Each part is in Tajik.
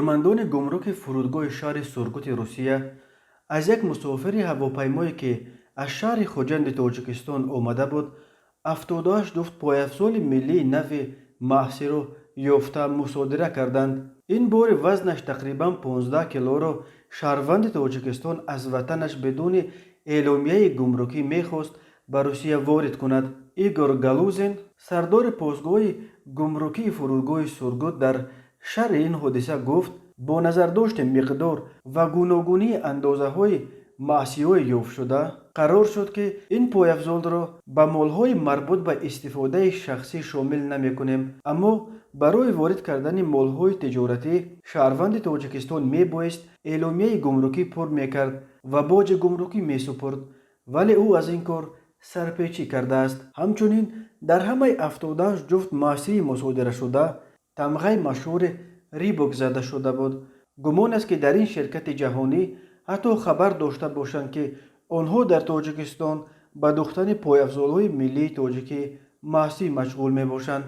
Кормандони гумруки фурудгоҳи шаҳри Сургути Русия аз як мусофири ҳавопаймое, ки аз шаҳри Хуҷанди Тоҷикистон омада буд, 78 ҷуфт пойафзоли миллии нави маъсиро ёфта мусодира карданд. Ин бори вазнаш тақрибан 15 килоро шаҳрванди Тоҷикистон аз ватанаш бидуни эъломияи гумрукӣ мехост ба Русия ворид кунад. Игор Галузин, сардори постгоҳи гумрукии фурудгоҳи Сургут, дар шарҳи ин ҳодиса гуфт: бо назардошти миқдор ва гуногунии андозаҳои маъсиҳои ёфтшуда қарор шуд, ки ин пойафзолро ба молҳои марбут ба истифодаи шахсӣ шомил намекунем, аммо барои ворид кардани молҳои тиҷоратӣ шаҳрванди Тоҷикистон мебоист эъломияи гумрукӣ пур мекард ва боҷи гумрукӣ месупурд, вале ӯ аз ин кор сарпечӣ кардааст. Ҳамчунин дар ҳамаи 78 ҷуфт маъсии мусодирашуда тамғаи машҳури Рибок зада шуда буд. Гумон аст, ки дар ин ширкати ҷаҳонӣ ҳатто хабар дошта бошанд, ки онҳо дар Тоҷикистон ба духтани пойафзолҳои миллии тоҷикӣ маъсӣ машғул мебошанд.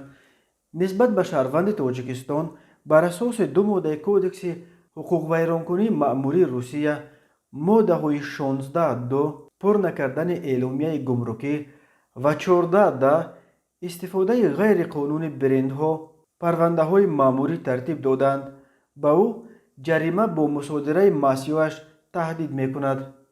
Нисбат ба шаҳрванди Тоҷикистон бар асоси ду моддаи Кодекси ҳуқуқвайронкунии маъмурии Русия, моддаҳои 16.2, пур накардани эъломияи гумрукӣ, ва 14.10, истифодаи ғайриқонунии брендҳо, парвандаҳои маъмурӣ тартиб доданд. Ба ӯ ҷарима бо мусодираи маъсиҳояш таҳдид мекунад.